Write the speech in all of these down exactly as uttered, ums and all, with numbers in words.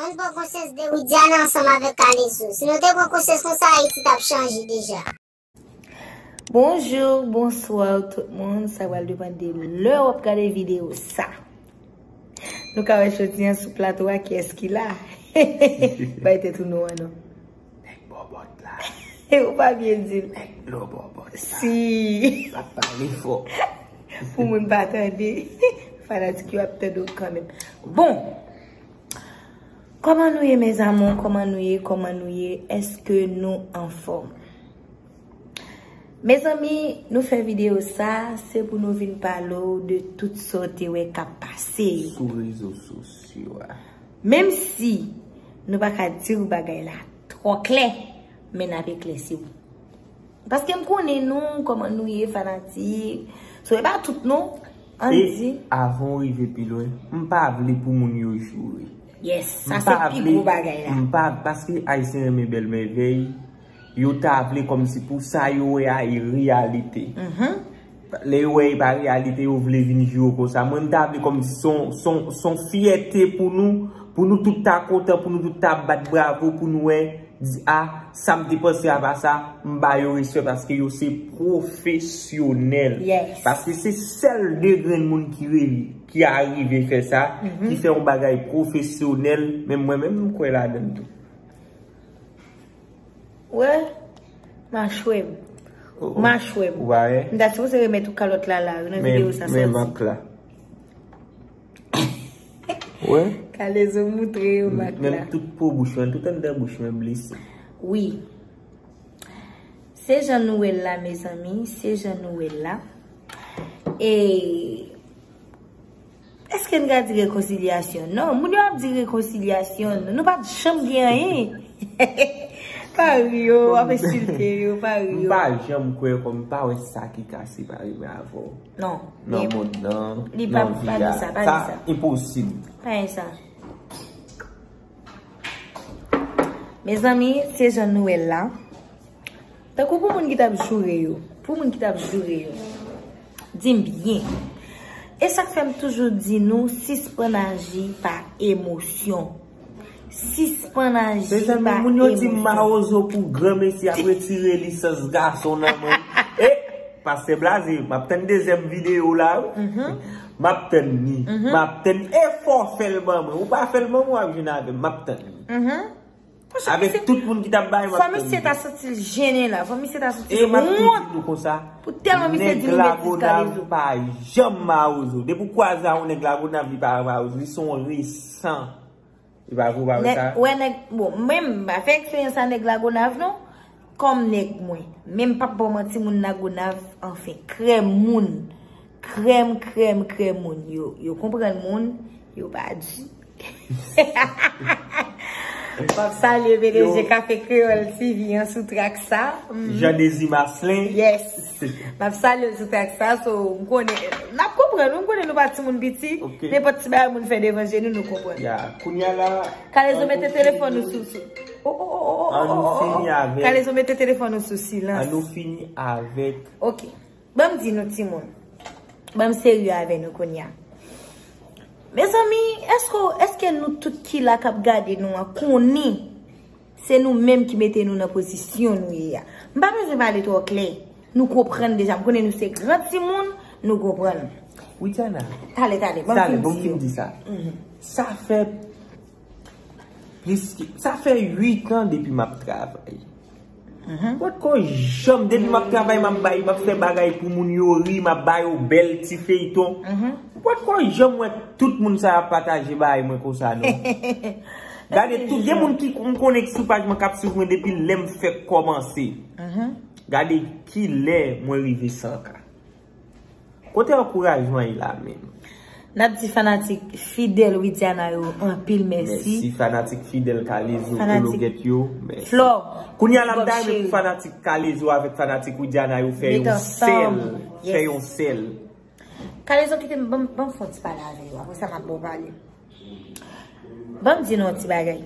Ann pran konsyans de Widiana ansanm avèk Kalezo. Si nou te pran konsyans konsa, Ayiti t ap chanje deja. Bonjou, bonswa tout moun. Sa pral depann de lè w ap gade videyo sa. Nou ka wè jodi an sou plato a kiyès ki la. Bay tèt ou non an non. Nèg bòbòt la. Ou pa byen di l. Nèg bòbòt la. Si. L ap pale fò. Pou moun pa tande. Fanatik yo ap tande w kanmenm. Bon. Kòman nou ye, mes amours? Kòman nou ye? Kòman nou ye? Èske nou anfòm? Mezanmi, nou fè videyo sa, se pou nou vin pale w de tout sa w te wè k ap pase yo. Sou rezo sosyo a. Menm si nou pa ka di w bagay la twò klè, men n ap eklèsi w. Paske m konnen nou, kòman nou ye, fanatik. So, e pa tout non, ann di. E avan w rive pi lwen, m pa vle pou moun yo joure. Yes, sa se pi gwo bagay la. M pa, paske Ayisyen renmen bèl mèvèy, yo ta vle kòmsi pou sa yo wè a e reyalite. Lè yo wè e pa reyalite, yo vle vin joure w konsa. Mwen, m ta vle kòmsi se yon, se yon, se yon fyète pou nou, pou nou tout ta kontan, pou nou tout ta bat bravo, pou nou wè, di, a, sa m te panse a pa sa, m ba yo respè paske yo se pwofesyonèl. Yes. Paske se sèl de grenn moun ki re-, ki arive fè sa, ki fè yon bagay pwofesyonèl, menm mwen menm m kwè ladan l tou. Wè, machwè m. Oh, oh. Machwè m. Ou pa wè? M ta sipoze remèt ou kalòt la la, nan videyo sa sòti. Men, men mak la. Wè? Kalezo moutre yo mak la. Menm tout po bouch mwen, tout anndan bouch mwen blese. Wi. Se jan nou wè l la, mezanmi, se jan nou wè l la. E èske n ka di rekonsilyasyon? Non, moun yo ap di rekonsilyasyon. Nou pa t janm gen anyen. Pa ri yo, w ap ensilte yo, pa ri yo. M pa janm kwè kòm m pa wè sa ki ka separe mwen avè w. Non. Nan mond nan, nan vi a. Sa enposib. Pa gen sa. Mezanmi, se jan nou wè l la. Tankou pou moun ki t ap joure yo, pou moun ki t ap joure yo, di m byen. E sa k fè m toujou di nou, sispann aji pa emosyon. Sispann aji pa emosyon. Mezanmi, moun yo di m mawozo pou granmesi ap retire lisans gason nan men. E, pastè Blaze, m ap tann dezyèm videyo la, wi. M ap tann li. M ap tann e fò fè l ban mwen. Ou pa fè l ban mwen, w ap jwenn avè m. M ap tann li. Avèk tout moun ki t ap bay, m ap tann li. Fò misye ta santi l jennen la. Fò misye ta santi l wont. E m ap tou di nou konsa, pou tèlman misye di nou betiz Kalezo. Nèg Lagonav pa janm mawozo. Depi w kwaze a yon nèg Lagonav, li pa mawozo. Li se yon resan. Li pa vre, ou pa wè sa? Wè nèg, bon, mwen, m pa fè eksperyans a nèg Lagonav, non. Kòm nèg mwen. Men m p ap ba w manti, moun Lagonav, anfen, krèm moun. Krèm, krèm, krèm moun. Yo, yo konprann moun, yo pa di. M ap salye P D G Kafe Kreyòl T V an sou trak sa. Jean Désir Marcelin. Yes. M ap salye l sou trak sa, so, m konnen, n ap konprann, m konnen nou pa timoun piti, nenpòt ti bagay moun fè devan je nou, nou konprann. Ya, kounye a la, Kalezo mete telefòn ou sou, sou, oh, oh, oh, oh, oh, oh, oh, oh. Ann nou fini avèk. Kalezo mete telefòn ou sou silans. Ann nou fini avèk. Ok. Ban m di nou timoun. Ban m serye avè nou kounye a. Mezanmi, èske, èske nou tout ki la k ap gade nou an konnen se nou menm ki mete nou nan pozisyon nou ye a? M pa bezwen pale twò klè. Nou konprann deja. M konnen nou se gran timoun, nou konprann. Widiana. Tale, tale, ban m fin di yo. Tale, ban m fin di sa. Sa fè plis ke, sa fè uit an depi m ap travay. Potko janm, depi m ap travay, m ap bay, m ap fè bagay pou moun yo ri, m ap ba yo bèl ti feyton. Potko janm wè tout moun sa y ap pataje bagay mwen konsa, non. Gade, tout, gen moun ki m konnen ki sou paj mwen k ap swiv mwen depi lè m fèk kòmanse. Gade kilè mwen rive san K. Kote ankourajman ye la menm? N ap di fanatik fidèl Widiana yo anpil mèsi. Mèsi fanatik fidèl Kalezo, Kologèt yo. Mèsi. Flò. Kounye a la, m ta renmen pou fanatik Kalezo avèk fanatik Widiana yo fè yon sèl. Fè yon sèl. Kalezo, kite m, ban m, ban m fè yon ti pale avè yo. Apre sa, m ap ba w pale. Ban m di nou yon ti bagay.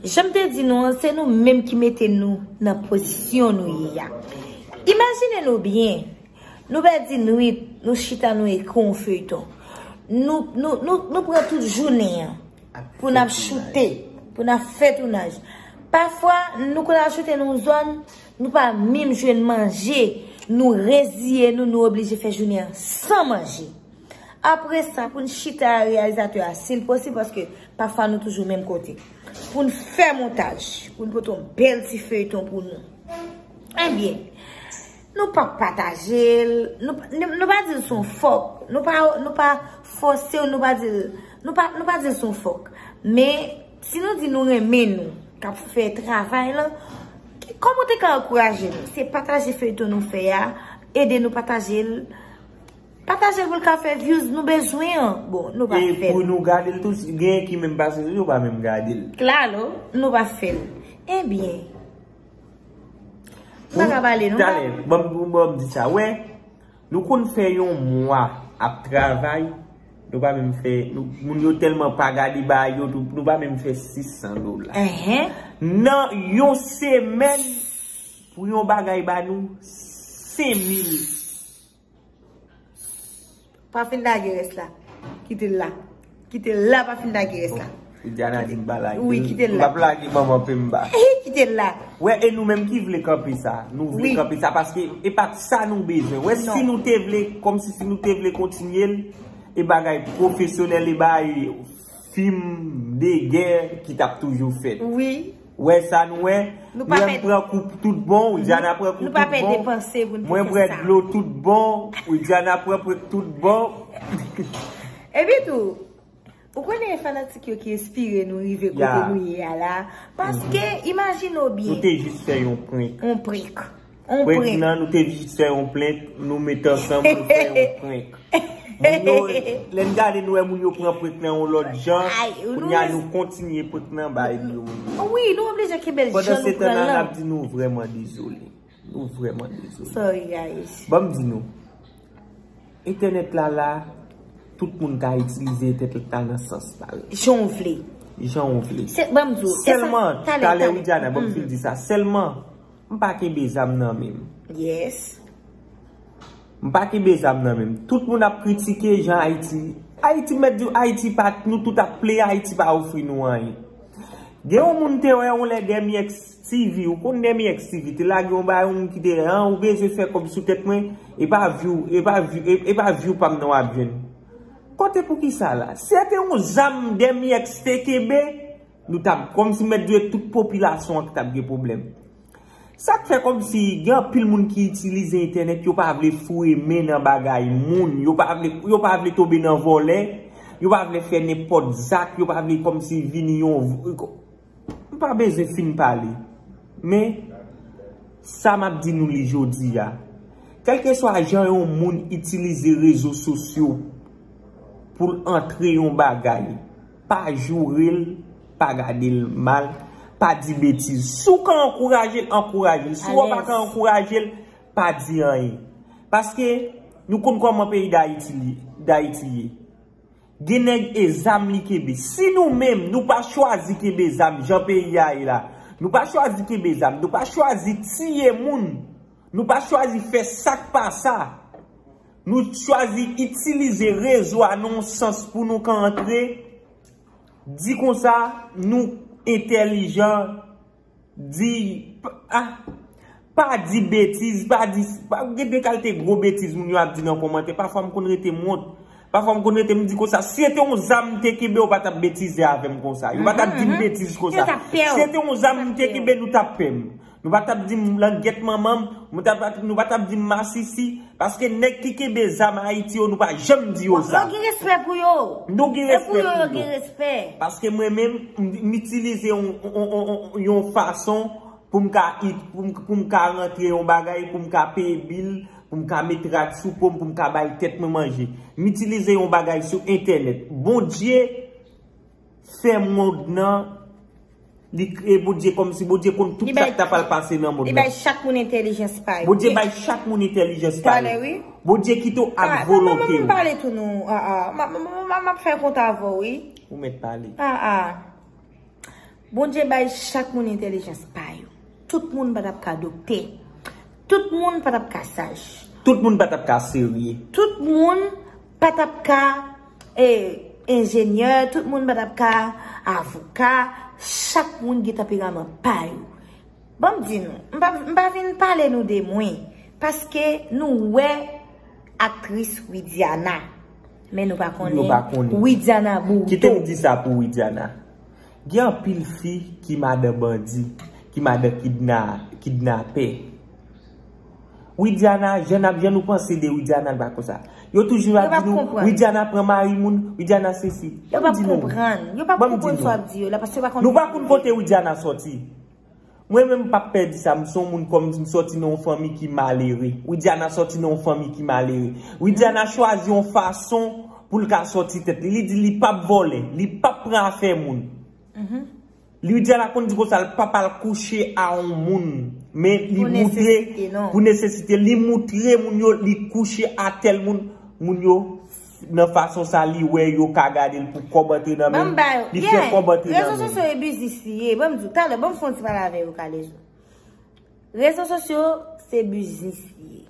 Jan m te di nou an, se nou menm ki mete nou nan pozisyon nou ye a. Imajine nou byen, nou pèdi nwit, nou chita, nou ekri yon feyton. Nou, nou, nou, nou pran tout jounen an. pou n ap choute, pou n ap fè tounaj. Pafwa, nou konn al choute nan yon zòn, nou pa menm jwenn manje, nou reziye nou, nou oblije fè jounen an san manje. Apre sa, pou n chita a reyalizatè a, si l posib, paske pafwa nou toujou menm kote. Pou n fè montaj, pou n pote yon bèl ti feyton pou nou. Ebyen, nou p ap pataje l, nou, nou, nou pa di l se yon fòk, nou pa, nou pa fòse w, nou pa di l, nou pa, nou pa di l se yon fòk. Men, si nou di nou renmen nou, k ap fè travay lan, kòman w te ka ankouraje nou? Se pataje feyton nou fè a, ede nou pataje l, pataje l pou l ka fè views nou bezwen an. Bon, nou pa fè l. E pou nou gade l tou, si genyen ki menm pase sou yo, pa menm gade l. Klalo, nou pa fè l. Ebyen, m pa ka pale, non, talè, ban m, ban m di sa, wè, nou konn fè yon mwa ap travay, nou pa menm fè, nou, moun yo tèlman pa gade bagay yo, tou, nou pa menm fè sis san dola. Nan yon semèn, pou yon bagay ba nou, senk mil. Pa fin lage rès la. Kite l la. Kite l la, pa fin lage rès la. Widiana di m pa lage. Wi, kite l la. M p ap lage manman Pemba. Kite l la. Wè, e nou menm ki vle kanpe sa. Nou vle kanpe sa paske e pa t sa nou bezwen. Wè, si nou te vle, kòmsi si nou te vle kontinye l, e bagay pwofesyonèl, e bagay fim de gè ki t ap toujou fèt. Wi. Wè sa nou wè? Nou pa pèdi. Pran kou tout bon, Widiana pran kou tout bon. Nou pa pèdi panse pou n te fè sa. Mwen bwè dlo tout bon, Widiana pran pwèk tout bon. Epi tou, ou konnen e fanatik yo ki enspire nou rive kote nou ye a la. Paske, imajine w byen. Nou te jis fè yon prank. Yon prank. Prank nan, nou te jis fè yon prank, nou met ansanm, nou fè yon prank. Moun yo, lè n gade, nou wè moun yo pran prank nan yon lòt jan. Kounye a, nou kontinye prank nan bay yo. Wi, nou oblije kenbe l jan nou pran l lan. Pandan se tan la, n ap di nou vrèman dezole. Nou vrèman dezole. Sorry, guys. Ban m di nou, entènèt la la, tout moun ka itilize entènèt la nan sans pa l. Jan w vle. Jan w vle. Sèlman, talè, Widiana, ban m fin di sa. Sèlman, m pa kenbe zam nan men m. Yes. M pa kenbe zam nan men m. Tout moun ap kritike jan Ayiti. Ayiti, m mèt di w, Ayiti pa, nou tout ap pleye, Ayiti pa ofri nou anyen. Gen yon moun te wè yon lè Demi X T V, ou konn Demi X T V, te lage yon bagay, yon moun ki te, an, ou bezwen fè kòb sou tèt mwen, e pa view, e pa view, e, e pa view pa m nan w ap jwenn. Kote poukisa la? Si se te yon zam Demi X te kenbe, nou t ap, kòmsi mèt di w tout popilasyon an ki t ap gen pwoblèm. Sa k fè kòmsi gen anpil moun ki itilize entènèt, yo pa vle foure men nan bagay moun, yo pa vle, yo pa vle tonbe nan vòlè, yo pa vle fè nenpòt zak, yo pa vle kòmsi vini yon, m pa bezwen fin pale. Men, sa m ap di nou li jodi a. Kèlkeswa jan yon moun itilize rezo sosyo pou l antre yon bagay, pa joure l, pa gade l mal, pa di betiz. Si w ka ankouraje l, ankouraje l. Si w pa ka ankouraje l, pa di anyen. Paske nou konn kòman peyi Dayiti li, Dayiti ye. Gen nèg e zam li kenbe. Si nou menm, nou pa chwazi kenbe zam jan peyi a ye la, nou pa chwazi kenbe zam, nou pa chwazi tiye moun, nou pa chwazi fè sa k pa sa, nou chwazi itilize rezo a nan yon sans pou nou ka antre, di konsa, nou entèlijan, di, ah, pa di betiz, pa di, pa, gen de kalite gwo betiz moun yo ap di nan kòmantè. Pafwa m konn rete m wont. Pafwa m konn rete m di konsa, si se te yon zam m te kenbe, ou pa t ap betize avè m konsa. Yo pa t ap di m betiz konsa. Si se te yon zam m te kenbe, nou t ap pè m. Nou pa t ap di m langèt manman m, nou pa t ap, nou pa t ap di m masisi. Paske nèg ki kenbe zam Ayiti yo, nou pa janm di yo sa. Yo gen respè pou yo. Nou gen respè pou yo. Paske mwen menm, m, m itilize yon, yon, yon, yon, yon fason pou m ka it-, pou m, pou m ka rantre yon bagay, pou m ka peye bil, pou m ka met rad sou po m, pou m ka bay tèt mwen manje. M itilize yon bagay sou entènèt. Bondye fè mond nan, li kreye Bondye kòmsi Bondye konn tout sa k ta pral pase nan mond nan. Li bay chak moun entèlijans pa yo. Bondye bay chak moun entèlijans pa yo. Bondye kite w ak volonte w. M ap pale tou non. M ap fè kont avè w, wi. Ou mèt pale. Bondye bay chak moun entèlijans pa yo. Tout moun pa t ap ka doktè. Tout moun pa t ap ka saj. Tout moun pa t ap ka serye. Tout moun pa t ap ka, eh, enjenyè, tout moun pa t ap ka avoka, chak moun gen tanperaman pa yo. Ban m di nou, m pa, m pa vin pale nou de mwen, paske nou wè aktris Widiana, men nou pa konnen Widiana Burrito. Kite m di sa pou Widiana. Gen anpil fi ki madan bandi, ki madan kidna, kidnapè. Widiana, jan n ap, jan nou panse de Widiana, l pa konsa. Yo toujou ap di nou, Widiana pran mari moun, Widiana sesi. Yo p ap konprann. Yo p ap konprann sa w ap di yo la, paske yo pa konn. Nou pa konn kote Widiana sòti. Mwen menm, m p ap pè di sa, m se yon moun kòm m sòti nan yon fanmi ki malere. Widiana sòti nan yon fanmi ki malere. Widiana chwazi yon fason pou l ka sòti tèt li. Li di li p ap vòlè, li p ap pran afè moun. Li di a la konn di konsa, l pa pral kouche a yon moun. Men li moutre pou nesesite, li moutre moun yo, li kouche a tèl moun. Moun yo, nan fason sa, li wè yo ka gade l pou kòb antre nan men l. Li fè kòb antre nan men l. Rezo sosyo e biznis li ye. Ban m di w, talè, ban m fè yon ti pale avè yo, Kalezo. Rezo sosyo, se biznis li ye.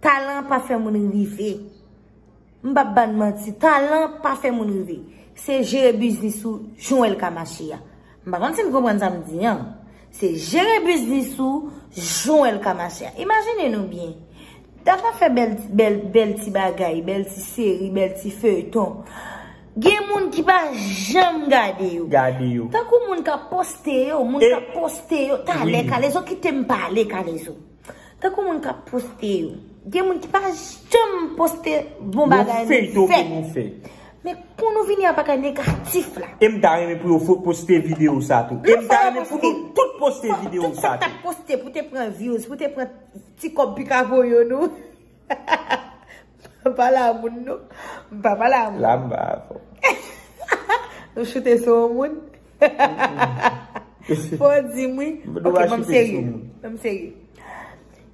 Talan pa fè moun rive. M p ap ba n manti, talan pa fè moun rive. Se jere biznis ou jan w wè l ka mache a. M pa konn si n konprann sa m di an. Se jere biznis ou jan w wè l ka mache a. Imajine nou byen. Dap ap fè bèl, bèl, bèl ti bagay, bèl ti seri, bèl ti feyton. Gen moun ki pa janm gade yo. Gade yo. Tankou moun k ap poste yo, moun k ap poste yo. Talè, Kalezo, kite m pale, Kalezo. Tankou moun k ap poste yo. Gen moun ki pa janm poste bon bagay nou fè. Men pou nou vini ak bagay negatif la. E m ta renmen pou yo fo-, poste videyo sa tou. E m ta renmen pou nou tout poste videyo sa tou. Tout sa k t ap poste pou te pran views, pou te pran ti kòb pikapoyo nou. M pa pale a moun non. M pa pale a moun. La m pa avè w. Nou choute sou yon moun. Fò w di m wi. Ok, ban m serye. Ban m serye.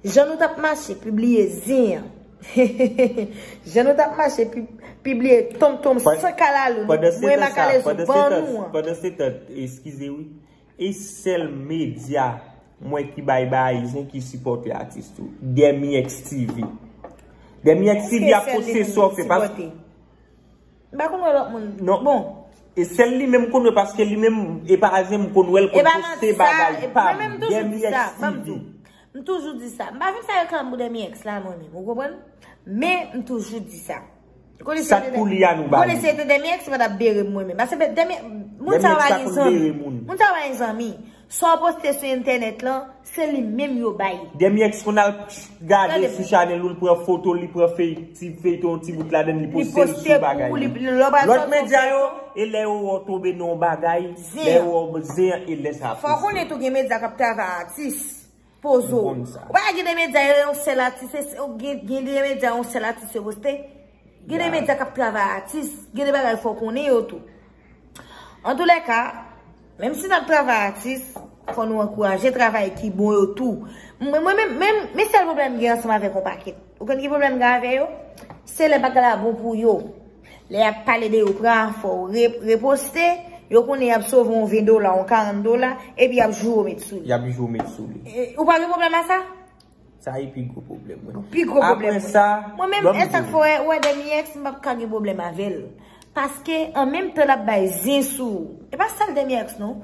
Jan nou t ap mache pibliye zen an. Jan nou t ap mache pi-, pibliye tonmtonm san kalalou. Mwen Makalezo ban nou an. Pandan se tan, eskize wi. E sèl medya mwen ki bay bagay zen ki sipòte atis tou. Dèmi X T V. Dèmi X T V ap poste sa w fè paske M pa konn wè lòt moun. Non. Bon. E sèl li menm m konn wè paske li menm, e pa zen m konn wè l konn poste bagay pa m. Dèmi X T V. M toujou di sa. M pa vin fè reklam pou Dèmi X la mwen menm, ou konprann? Men m toujou di sa. Sa k pou li a nou ba li. Konnen se te Dèmi X pa t ap bere m mwen menm. Paske Dèmi, moun sa yo pa gen zanmi. Moun sa yo pa gen zanmi. Sa w poste sou entènèt lan, se li menm yo bay. Dèmi X konn al gade sou chanèl ou, l pran foto, li pran fey-, ti feyton, ti bout ladan l, li poste l sou bagay li. Lòt medya yo, e lè yo wè w tonbe nan yon bagay, lè yo wè w zen an, e lè sa poste. Fò w konnen tou gen medya k ap travay atis. Poze w. Ou pa gen de medya yo, yon sèl atis, gen, gen de medya yon sèl atis yo poste. Gen de medya k ap travay atis, gen de bagay fò w konnen yo tou. Antoulèka, menm si n ap travay atis, fò nou ankouraje travay ki bon yo tou. Mwen, mwen menm, menm, men sèl pwoblèm m gen ansanm avèk yon pakèt. Ou konn ki pwoblèm m gen avè yo? Se lè bagay la bon pou yo. Lè y ap pale de yo pran afè w re-, reposte, yo konnen y ap sove yon ven dola, yon karant dola, epi y ap joure w met sou li. Y ap joure w met sou li. E, ou pa gen pwoblèm a sa? Sa e pi gwo pwoblèm mwen. Pi gwo pwoblèm mwen. Apre sa, mwen menm, e sa k fè w wè, w wè Dèmi X, m p ap ka gen pwoblèm avè l. Paske, an menm tan l ap bay zen sou ou. E pa sèl Dèmi X non.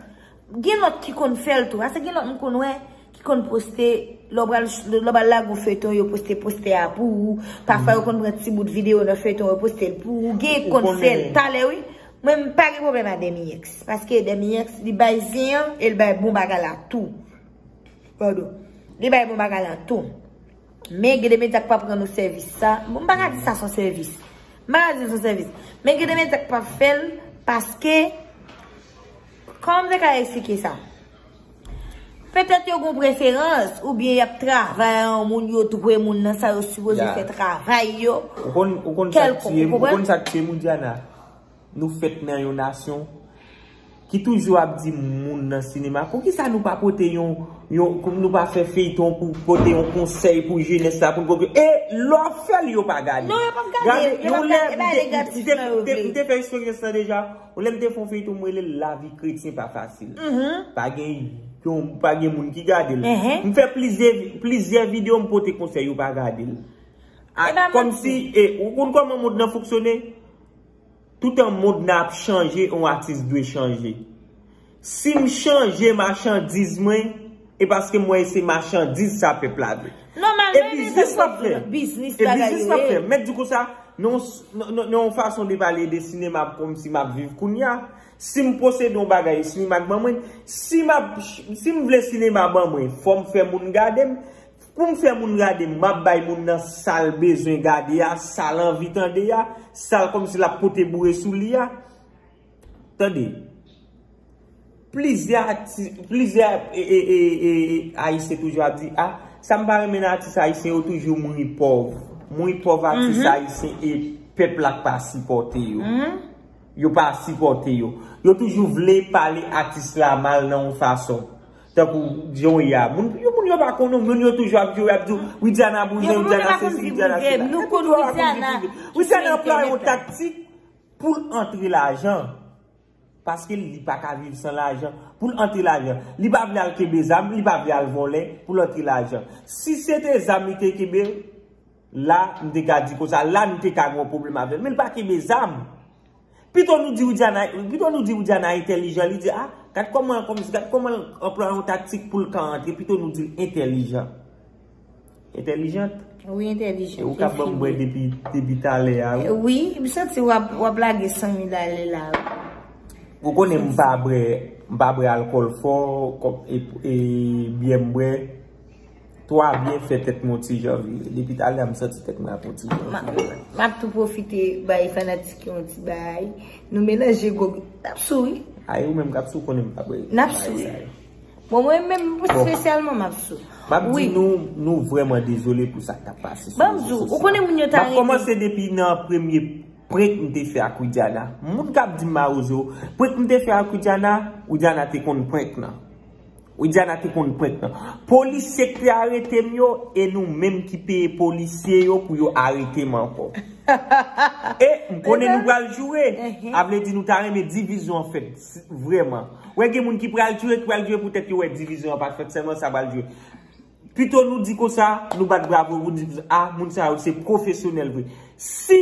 Gen lòt ki konn fè l tou. Paske gen lòt m konn wè ki konn poste, lè w pral, lè w pral lage yon feyton, yo poste postè a pou ou. Pafwa yo konn pran ti bout videyo nan feyton, yo poste l pou ou. Gen ki konn fè l talè wi. Mwen m pa gen pwoblèm a Dèmi X. Paske Dèmi X, li bay zen an e l bay bon bagay la tou. Padon. Li bay bon bagay la tou. Men gen de medya k p ap rann ou sèvis sa. Bon, m pa ka di sa se yon sèvis. M pa ka di l se yon sèvis. Men gen de medya k p ap fè l paske, kòman m te ka eksplike sa? Petèt yo gen preferans, oubyen y ap travay a yon moun, yo dwe moun nan sa yo sipoze fè travay yo. Ou konn, ou konn sa k tiye m, ou konn sa k tiye m, Widiana? Nou fèt nan yon nasyon ki toujou ap di moun nan sinema, poukisa nou pa pote yon, yon, nou pa fè feyton pou pote yon konsèy pou jenès la, pou n konprann? E lè w ap fè l, yo pa gade. Non, yo p ap gade. Gade, yo p ap gade. E pa negatif nan yo vle. M te, m te, m te fè eksperyans lan deja. Yon lè m te fè yon feyton, m rele l Lavi kretyen pa fasil. Pa gen yon, pa gen moun ki gade l. M fè plizyè, plizyè videyo, m pote konsèy, yo pa gade l. Kòmsi, e, ou konn kòman mond nan fonksyone? Toutan mond nan ap chanje, yon atis dwe chanje. Si m chanje machandiz mwen, e paske m wè se machandiz sa pèp la vle. Nòmal, e men biznis m ap fè. Biznis e bagay biznis m ap fè. Mèt di konsa, non, non, non, non, yon fason de pale de sinema kòmsi m ap viv kounye a. Si m posede yon bagay, sinema k ban mwen, si m ap, si m vle sinema ban mwen, fò m fè moun gade m. Pou m fè moun gade m, m ap bay moun nan sa l bezwen gade a, sa l anvi tande a, sa l kòmsi l ap pote boure sou li a. Tande, plizyè ati-, plizyè e, e, e, e, Ayisyen toujou ap di, a, sa m pa renmen nan atis ayisyen yo toujou mouri pòv. Mouri pòv atis ayisyen e pèp la k pa sipòte yo. Yo pa sipòte yo. Yo toujou vle pale atis la mal nan yon fason. Tankou John ya. Moun, yo, moun yo pa konnen, moun yo toujou ap jwe, ap di, Widiana bouzen, Widiana sesi, Widiana sela. Nou konn Widiana. Widiana anplwaye yon taktik pou l antre lajan. Paske li pa ka viv san lajan. Pou l antre lajan. Li pa vle al kenbe zam, li pa vle al vòlè, pou l antre lajan. Si se te zam li te kenbe, la, m te ka di konsa, la, nou te ka gen yon pwoblèm avè l. Men l pa kenbe zam. Pito nou di Widiana, pito nou di Widiana entèlijan, li di, a, gad kòman, kòm, gad kòman l anplwaye yon taktik pou l ka antre, pito nou di l entèlijan. Entèlijant? Wi, entèlijan. E ou k ap ban m bwè depi, depi talè a, wi. Wi, m santi w ap, w ap lage san mil ale la, wi. Ou konnen m pa bwè, m pa bwè alkòl fò, kòm, e, e, byè m bwè. Twa byen fè tèt mwen yon ti jan vire. Depi talè a m santi tèt mwen ap yon ti jan vire. M ap tou pwofite bay fanatik yo yon ti bay. Nou melanje gwo, n ap sou wi. Ay, ou menm k ap sou konnen m pa bwè. N ap sou wi. Bon, mwen menm espesyalman m ap sou. M ap di nou, nou vrèman dezole pou sa k t ap pase sou rezo sosyo. Ban m di w, ou konnen moun yo ta rete. M ap kòmanse depi nan premye prank m te fè ak Widiana. Moun k ap di m mawozo, prank m te fè ak Widiana, Widiana te konn prank nan. Widiana te konn prank nan. Polisye k te arete m yo, e nou menm ki peye polisye yo pou yo arete m ankò. E m konnen nou pral joure. A vle di nou ta renmen divizyon an fèt, vrèman. Wè gen moun ki pral joure, ki pral joure poutèt yo wè divizyon an pa t fèt, sèlman sa pral joure. Pito nou di konsa, nou bat bravo, nou di, a, moun sa yo se pwofesyonèl vre. Si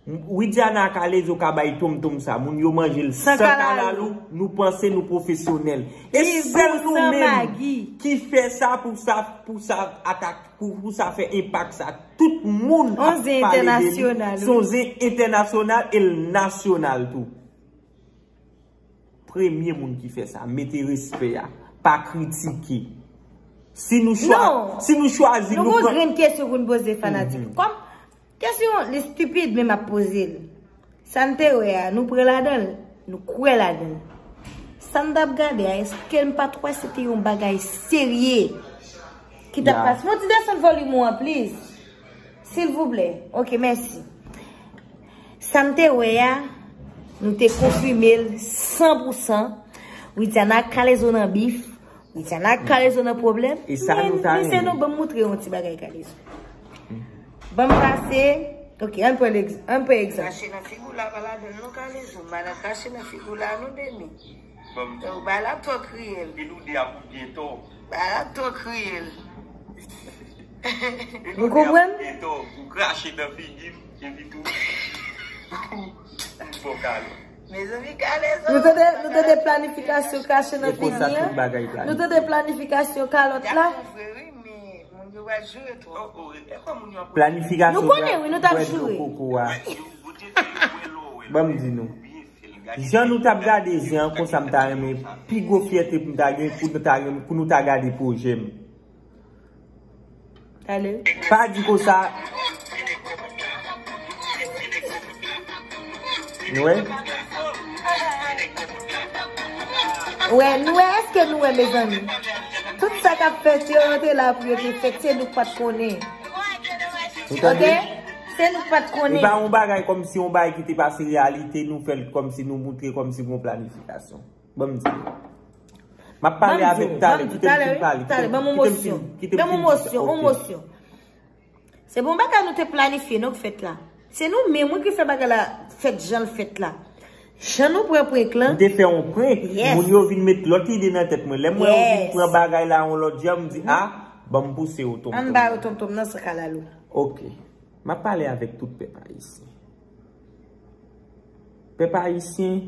Widiana ak Alezo ka bay tonmtonm sa, moun yo manje l san kalalou, nou panse nou pwofesyonèl. E sèl nou menm ki fè sa pou sa, pou sa atak, pou, pou sa fè enpak sa. Tout moun ap pale de li. Se yon zen entènasyonal e l nasyonal tou. Premye moun ki fè sa, mete respè a, pa kritike. Si nou chwa-, si nou chwazi, nou pran. Nou gon grenn kesyon pou n poze fanatik. Kòm kesyon li stipid, men m ap poze l. Sa n te wè a, nou pran ladan l, nou kwè ladan l. Sa n t ap gade a, èske n pa t wè se te yon bagay serye ki t ap pase? Mon ti desann volim ou an, please. Silvouplè. Ok, mèsi. Sa m te wè a, nou te konfime l san pou san. Widiana ak Kalezo nan bif. Widiana ak Kalezo nan pwoblèm. E sa nou ta renmen. Men, mesye, non, ban m moutre yon ti bagay Kalezo. Ban m pase. Ok, ann pran egz-, ann pran egzanp. Krache nan figi w la, pa ladan l non, Kalezo. Madan krache nan figi w la, non, Demi. Ou bay la twò kriyèl. Epi nou de a pou byen tò. Bay la twò kriyèl. Nou konprann? Byen tò, ou krache nan figi m, epi tou. Ou fò kale. Mezanmi, kale sa. Nou tande, nou tande planifikasyon krache nan figi an. Nou tande planifikasyon kalòt la. Planifikasyon. Nou konnen, wi, nou t ap joure. Ban m di nou. Jan nou t ap gade zen an, konsa m ta renmen, pi gwo fyète pou m ta gen, pou nou ta renmen, pou nou ta gade pwojè m. Talè. Pa di konsa. Nou wè? Wè, nou wè, èske nou wè, mezanmi? Tout sa k ap fèt yo, yo te la pou yo te fèt, se nou k pa t konnen. Ou tande? Ok? Se nou k pa t konnen. E pa yon bagay kòmsi yon bagay ki te pase reyalite, nou fè l kòmsi nou moutre kòmsi gon planifikasyon. Ban m di nou. M ap pale avèk talè, kite m fin pale, kite m fin di, kite m fin di, ok. Se bon bagay nou te planifye, non, k fèt la. Se nou menm, wi, ki fè bagay la fèt jan l fèt la. Jan nou pran prank lan. M te fè yon prank. Yes. Moun yo vin met lòt ide nan tèt mwen. Lè m wè yo vin pran bagay la yon lòt jan, m di, a, ban m pouse yo tonmtonm. Ann ba yo tonmtonm nan san kalalou. Ok. M ap pale avèk tout pèp ayisyen. Pèp ayisyen,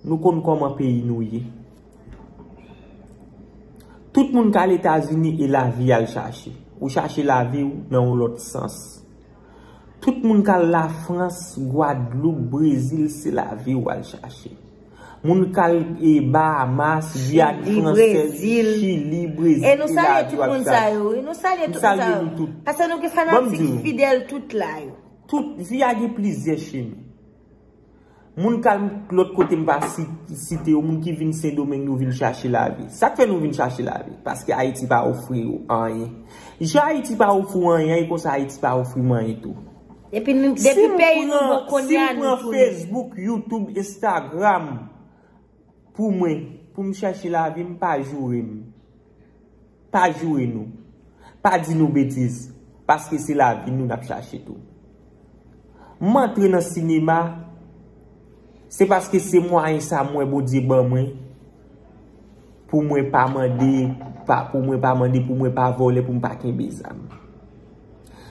nou konn kòman peyi nou ye. Tout moun k al Etazini e lavi y al chache. Ou chache lavi w nan yon lòt sans. Tout moun k al Lafrans, Gwadloup, Brezil, se lavi w al chache. Moun k al e Bahamas, Giyàn Fransèz, Chili, Brezil, e nou salye tout moun sa yo, wi. Nou salye tout moun sa yo. Paske nou gen fanatik fidèl tout la yo. Tout, vi a gen plizyè chemen. Moun k al lòt kote m pa si- site yo, moun ki vin Sendomeng, nou vin chache lavi. Sa k fè nou vin chache lavi? Paske Ayiti pa ofri yo anyen. Jan Ayiti pa ofri w anyen, e konsa Ayiti pa ofri m anyen tou. Epi nou, depi peyi nou bon kounye a, nou tounen. Si m pran Facebook, YouTube, Instagram pou mwen, pou m chache lavi, m pa joure m. Pa joure nou. Pa di nou betiz. Paske se lavi nou n ap chache tou. M antre nan sinema, se paske se mwayen sa m wè Bondye ban mwen pou mwen pa mande, pa, pou mwen pa mande, pou mwen pa vòlè, pou m pa kenbe zam.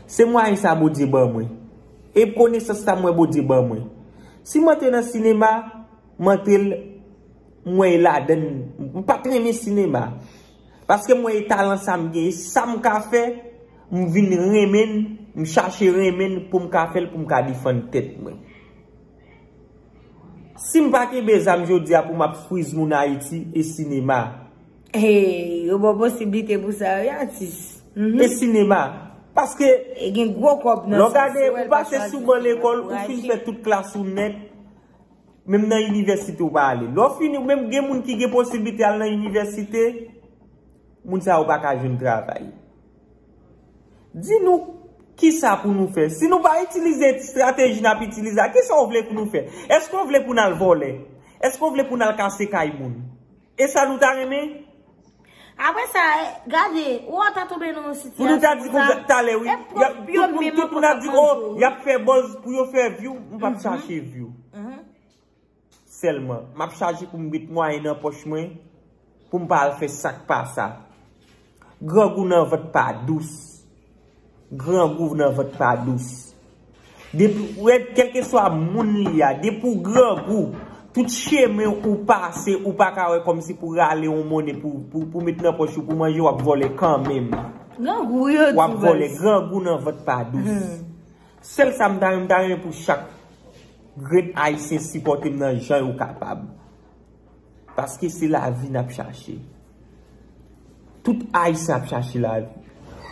Se mwayen sa Bondye ban mwen. E konesans sa m wè Bondye ban mwen. Si m antre nan sinema, m antre l, m wè e ladann, m pa t renmen sinema. Paske m wè e talan sa m gen, e sa m ka fè, m vin renmen l, m chache renmen l pou m ka fè l, pou m ka defann tèt mwen. Si m pa kenbe zam jodi a pou m ap friz moun Ayiti, e sinema. Hey, yo ba w posiblite pou sa, wi, atis. Mhm. E sinema. Paske, e gen gwo kòb nan sa, lè w gade, ou pase sou ban lekòl, ou fin fè tout klas ou nèt, menm nan inivèsite ou pa ale. Lè w fini, menm gen moun ki gen posiblite al nan inivèsite, moun sa yo pa ka jwenn travay. Di nou, kisa pou nou fè? Si nou pa itilize estrateji n ap itilize a, kisa w vle pou nou fè? Èske w vle pou n al vòlè? Èske w vle pou n al kase kay moun? E sa nou ta renmen? Apre sa, gade, ou ta tonbe nan yon sitiyasyon pou nou ta di konsa, talè, wi, tout moun ap di, oh, y ap fè buzz pou yo fè view, m p ap chache view. Sèlman, m ap chache pou m met mwayen nan pòch mwen, pou m pa al fè sa k pa sa. Grangou nan vant pa dous. Grangou nan vant pa dous. Depi, ou wè, kèlkeswa moun li a, depi w grangou, tout chemen ou pase, ou pa ka wè kòmsi pou rale yon monnen pou, pou, pou met nan pòch ou, pou manje, w ap vòlè kanmenm. Grangou, yo di w ap vòlè, grangou nan vant pa dous. Sèl sa m ta renmen, m ta renmen pou chak grenn Ayisyen sipòte m nan jan yo kapab. Paske se lavi n ap chache. Tout Ayisyen ap chache lavi.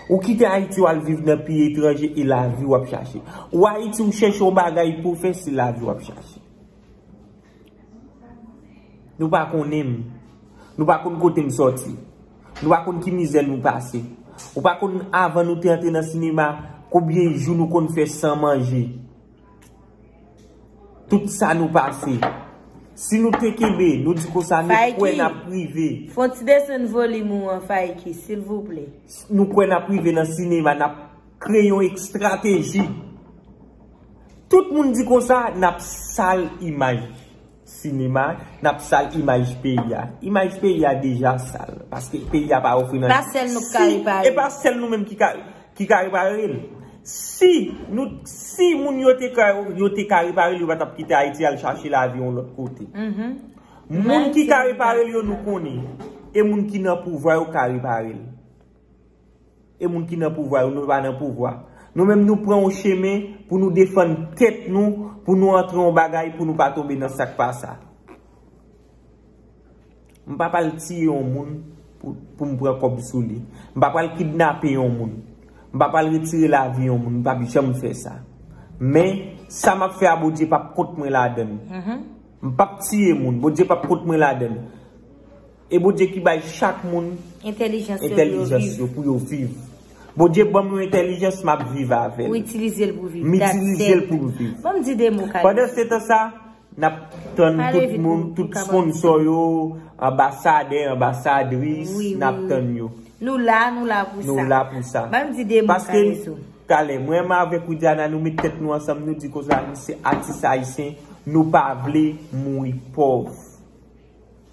Ou kite Ayiti, w al viv nan peyi etranje, e lavi w ap chache. Ou Ayiti, ou chèche yon bagay pou w fè, se lavi w ap chache. Nou pa konnen m. Nou pa konn kote m sòti. Nou pa konn ki mizè nou pase. Ou pa konn, avan nou te antre nan sinema, konbyen jou nou konn fè san manje. Tout sa nou pase. Si nou te kenbe, nou di konsa, nou kwè n ap rive. Fè yon ti desann volim ou an, Faiki, silvouplè. Nou kwè n ap rive nan sinema, n ap kreye yon estrateji. Tout moun di konsa, n ap sal imaj sinema, n ap sal imaj peyi a. Imaj peyi a deja sal, paske peyi a pa ofri nan. Pa sèl nou k ka repare. E pa sèl nou menm ki ka, ki ka repare l. Si nou, si moun yo te ka, yo te ka repare l, yo pa t ap kite Ayiti al chache lavi yon lòt kote. Moun ki ka repare l yo, nou konnen. E moun ki nan pouvwa yo ka repare l. E moun ki nan pouvwa yo, nou pa nan pouvwa. Nou menm, nou pran yon chemen pou nou defann tèt nou, pou nou antre yon bagay, pou nou pa tonbe nan sa k pa sa. M pa pral tiye yon moun pou, pou m pran kòb sou li. M pa pral kidnape yon moun. M pa pral retire lavi yon moun. M p ap janm fè sa. Men, sa m ap fè a, Bondye p ap kont mwen ladann. M p ap tiye moun. Bondye p ap kont mwen ladann. E Bondye ki bay chak moun entèlijans yo pou yo viv. Bondye ban m yon entèlijans, m ap viv avè l. Ou itilize l pou viv. M itilize l pou m viv. Ban m di de mo, Kayou. Pandan se tan sa, n ap tann tout moun, tout sponsò yo, anbasadè, anbasadris, n ap tann yo. Nou la, nou la pou sa. Nou la pou sa. Ban m di de mo, Kayou. Paske, talè, mwen menm avèk Widiana, nou met tèt nou ansanm, nou di konsa, nou se atis ayisyen, nou pa vle mouri pòv.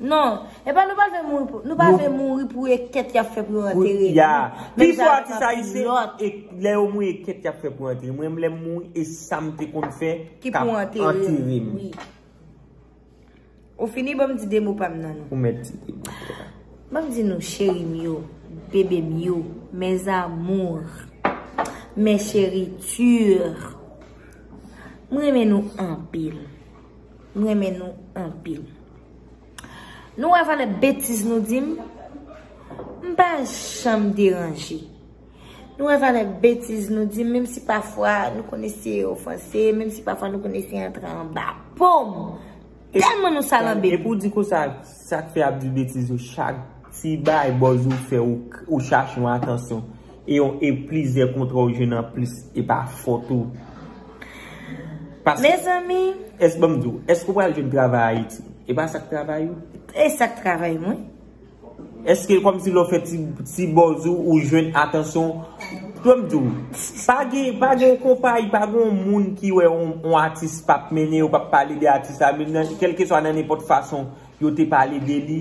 Non, e pa nou pa vle mouri pou, nou pa vle mouri pou ekèt y ap fè pou yo antere nou. Menm jan avèk anpil lòt. Pi fò atis ayisyen, e lè yo mouri ekèt y ap fè pou yo antere. Mwen, lè m mouri, e sa m te konn fè k ap antere m. Wi. Ou fini, ban m di de mo pa m nan non. Ou mèt di de mo. Ban m di nou, cheri m yo, bebe m yo, mes amours, mes chéritures. M renmen nou anpil. M renmen nou anpil. Nou wè valè betiz nou di m? M pa janm deranje. Nou wè valè betiz nou di m, menm si pafwa nou konn eseye ofanse, menm si pafwa nou konn eseye antre anba po m. Tèlman nou salanbe. E pou di konsa, sa k fè ap di betiz yo, chak ti bagay bòz ou fè, ou, ou chache yon atansyon. E yon, e plizyè kontra ou jwenn anplis, e pa fòt ou. Paske, mezanmi, èske, ban m di w, èske w pral jwenn travay Ayiti? E pa sa k travay ou? E sa k travay mwen. Èske kòmsi lè w fè ti, ti bòz ou, ou jwenn atansyon? Ban m di w, pa gen, pa gen yon konpayi, pa gen yon moun ki wè yon, yon atis p ap mennen yo, p ap pale de atis la, menm nan, kèlkeswa nan nenpòt fason yo te pale de li,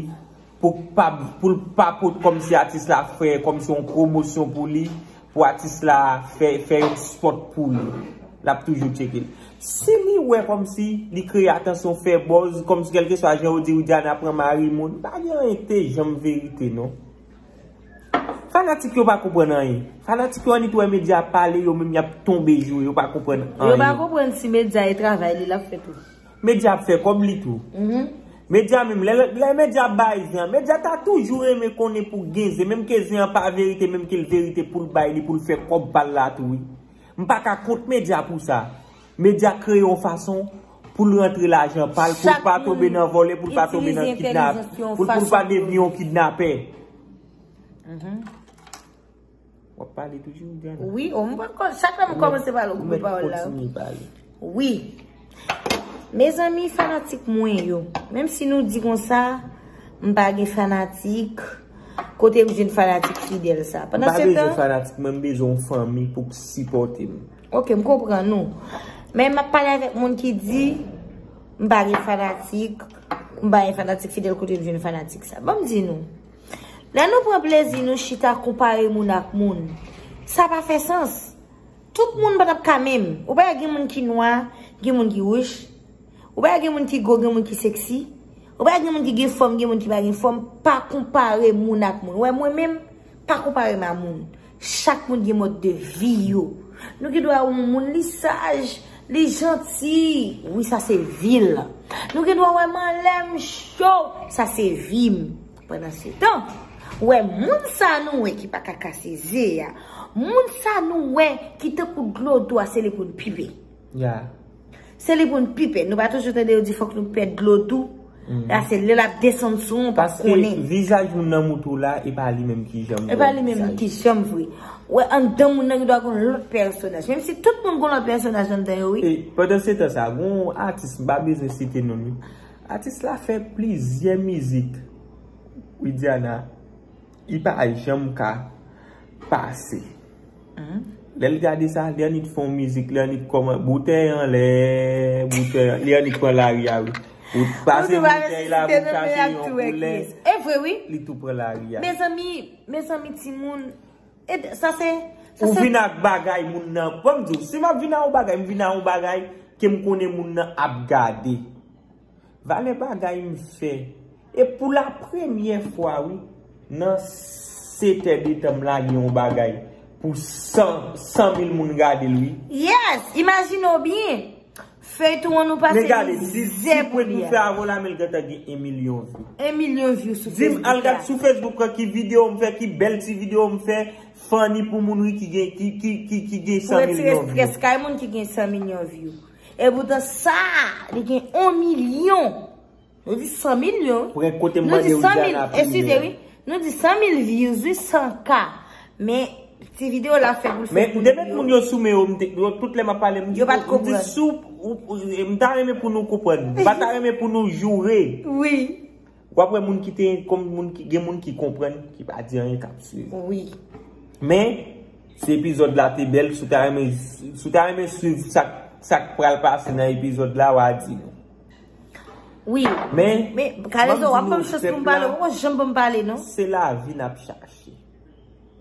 pou pa, pou l pa pot kòmsi atis la fè, kòmsi yon pwomosyon pou li, pou atis la fè, fè yon spòt pou li. L ap toujou tcheke l. Si li wè kòmsi li kreye atansyon, fè buzz, kòmsi kèlkeswa jan yo di Widiana pran mari moun, pa gen anyen ki te janm verite non. Fanatik yo pa konprann anyen. Fanatik yo annik wè medya ap pale, yo menm y ap tonbe joure, yo pa konprann anyen. Yo pa konprann si medya e travay li l ap fè tou. Medya ap fè kòb li tou. Medya menm, lè, lè medya ap bay zen an, medya ta toujou renmen konnen pou gen zen, menm ke zen an pa verite, menm ke l verite pou l bay li, pou l fè kòb pa l la tou wi. M pa ka kont medya pou sa. Medya kreye yon fason pou l rantre lajan pa l, pou l pa tonbe nan vòlè, pou l pa tonbe nan kidnap, pou l, pou l pa devni yon kidnapè. W ap pale toujou, Diana? Wi, o, m pa konn, chak lè m kòmanse pale, ou koupe pawòl la. Ou mèt kontinye pale. Wi. Mezanmi, fanatik mwen yo, menm si nou di konsa, m pa gen fanatik, kote m jwenn fanatik fidèl sa? M pa bezwen fanatik, mwen m bezwen yon fanmi pou k sipòte m. Ok, m konprann ou. Men m ap pale avèk moun ki di, m pa gen fanatik, m pa gen fanatik fidèl, kote m jwenn fanatik sa? Ban m di nou. Lè nou pran plezi nou chita konpare moun ak moun, sa pa fè sans. Tout moun pa t ap ka menm. Ou pa wè gen moun ki nwa, gen moun ki wouj. Ou pa wè gen moun ki gwo, gen moun ki seksi. Ou pa wè gen moun ki gen fòm, gen moun ki pa gen fòm. Pa konpare moun ak moun. Ou wè mwen menm, pa konpare m a moun. Chak moun gen mòd de vi yo. Nou gen dwa wè yon moun li saj, li janti. Wi, sa se vi l. Nou gen dwa wè m anlè m cho. Sa se vi m. Pandan se tan, ou wè moun sa nou wè ki pa ka kase ze a, moun sa nou wè ki tankou dlo dou a, se li pou n pipe. Se li pou n pipe. Nou pa toujou tande yo di fòk nou pèd dlo dou? La se lè l ap desann sou ou, ou p ap konnen. Paske vizaj moun nan moutou la, e pa li menm ki janm vre. E pa li menm ki janm vre. Ou wè anndan moun nan gen dwa gon lòt pèsonaj. Menm si tout moun gon lòt pèsonaj anndan yo, wi. E pandan se tan sa, gon atis, m pa bezwen site non l, wi. Atis la fè plizyè mizik. Widiana, li pa janm ka pase. Lè l gade sa, li annik fè yon mizik, li annik kòman, boutèy anlè, boutèy, li annik pran lari a, wi. Ou pase boutèy la, pou chache yon koulè, e vre, wi. Li tou pran lari a. Mezanmi, mezanmi, timoun, e sa se, sa se. Ou vin ak bagay moun nan. Ban m di w, si m ap vin ak yon bagay, m vin ak yon bagay ke m konnen moun nan ap gade. Valè bagay m fè. E pou la premyè fwa, wi, nan sete de tan m lage yon bagay pou san, san mil moun gade l, wi. Yes! Imajine w byen. Feyton an nou pase mizè pou li a. Men gade, si, si pwent nou fè avè w la, men l gentan gen en milyon vi. En milyon vi sou Facebook la. Di m, al gad sou Facebook lan ki videyo m fè, ki bèl ti videyo m fè, funny pou moun, wi, ki gen, ki, ki, ki, ki gen san milyon vi. Pou retire strès kay moun ki gen san milyon vi. Epoutan sa, li gen yon milyon. Nou di san milyon. Pou gen kote m mande Widiana pi lwen. Eskize, wi. Nou di san mil views, wi, san K. Men, ti videyo la fè pou l fè pou nou yo. Men, depi moun yo sou men yo, m te, yo, tout lè m ap pale, m di, yo pa t konprann. M di sou, ou, ou, m ta renmen pou nou konprann. M pa ta renmen pou nou joure. Wi. W ap wè moun ki te, kòm moun ki, gen moun ki konprann, ki pa di anyen, k ap swiv. Wi. Men, si epizòd la te bèl, si w ta renmen, si w ta renmen swiv sa, sa k pral pase nan epizòd la, w a di nou. Wi. Men, men Kalezo, w ap ban m chans pou m pale, ou pa janm ban m pale, non. Se lavi n ap chache.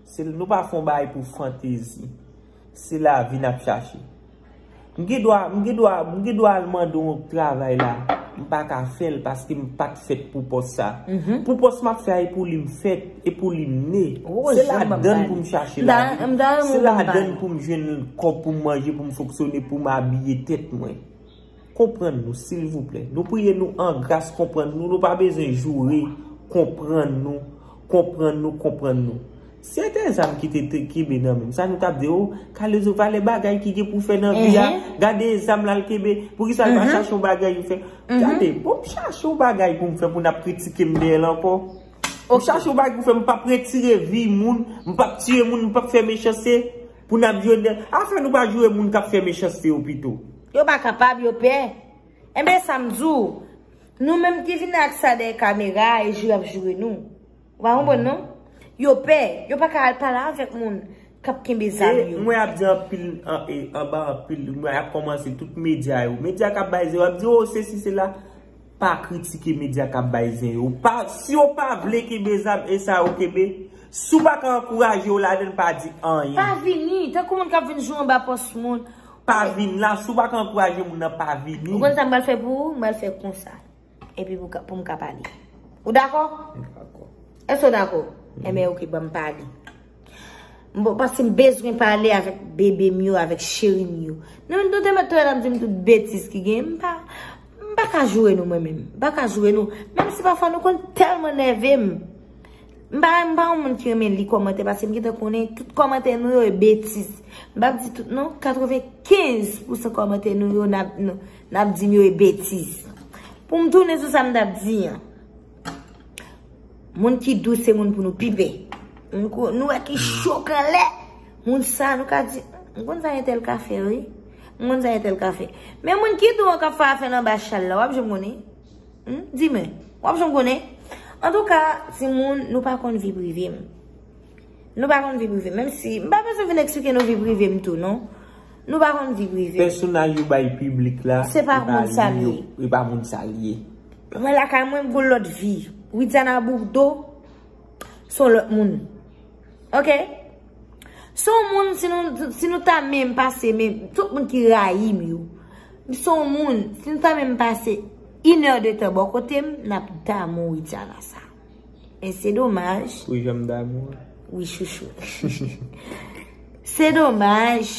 Se, nou pa fè yon bagay pou fantezi. Se lavi n ap chache. M gen dwa, m gen dwa, m gen dwa al mande yon travay la. M pa ka fè l paske m pa t fèt pou pòs sa. Pou pòs m ap fè a, e pou li m fèt, e pou li m ne. Se ladann pou m chache lavi. Se ladann pou m jwenn kòb pou m manje, pou m fonksyone, pou m abiye tèt mwen. Konprann nou, silvouplè. Nou priye nou an gras, konprann nou. Nou pa bezwen joure. Konprann nou. Konprann nou, konprann nou. Si se te zam ki te, te kenbe nan men m, sa nou t ap di, o, Kalezo, valè bagay ki gen pou fè nan vi a. Gade zam la l kenbe. Poukisa l pa chache yon bagay pou fè? Gade, bon, m chache yon bagay pou m fè pou n ap kritike m dèyè l ankò. M chache yon bagay pou fè, m p ap retire vi moun, m p ap tiye moun, m p ap fè mechanste pou n ap joure. Afè nou pa joure moun k ap fè mechanste yo pito. Yo pa kapab, yo pè. Enben, sa m di w, nou menm ki vin ak sa dèyè kamera a, e joure y ap joure nou. Ou pa konprann, non? Yo pè, yo pa ka al pale avèk moun k ap kenbe zam yo. Mwen ap di anpil, an, e, anba anpil, mwen ap kòmanse tout medya yo. Medya k ap bay zen yo, ap di, o, sesi, sela. Pa kritike medya k ap bay zen yo. Pa, si yo pa vle kenbe zam, e sa yo kenbe. Si w pa ka ankouraje yo ladan l, pa di anyen. Pa vini, tankou moun k ap vin joure anba pòs moun. Pa vin la, si w pa ka ankouraje moun nan, pa vini. Ou konn sa m pral fè pou ou? M pral fè konsa. Epi pou ka, pou m ka pale. Ou dakò? M dakò. Èske w dakò? Enben, oke, ban m pale. M bon, paske m bezwen pale avèk bebe m yo, avèk cheri m yo. Nou, nou te mèt touye n ap di m tout betiz ki gen. M pa, m pa ka joure nou, mwen menm. M pa ka joure nou. Menm si pafwa nou konn tèlman nève m. M pa, m pa yon moun ki renmen li kòmantè, paske m gentan konnen tout kòmantè nou yo e betiz. M p ap di tout, non, katrevenkenz pousan kòmantè nou yo n ap, n, n ap di m yo e betiz. Pou m tounen sou sa m t ap di an. Moun ki dous se moun pou nou pi pè. Nou ko-, nou wè ki cho k anlè. Moun sa, nou ka di, m konn sa entèl ka fè, wi. M konn sa entèl ka fè. Men moun ki dou an k ap fè afè l anba chal la, w ap janm konnen. Hmm? Di mwen, w ap janm konnen? Antouka, timoun, nou pa konn vi prive m. Nou pa konn vi prive m. Menm si, m pa bezwen vin eksplike nou vi prive m tou, non. Nou pa konn vi prive m. Pèsonaj yo bay piblik la, se pa moun sa l ye. E pa moun sa l ye. Mwen lakay mwen, m gon lòt vi. Widiana Bourdeau, se yon lòt moun. Oke? Se yon moun, si nou, si nou ta menm pase, menm, tout moun ki rayi m yo. Se yon moun, si nou ta menm pase inè de tan bò kote m, n ap damou Widiana sa. Men se domaj. Wi, jan m damou. Wi, chouchou. Se domaj,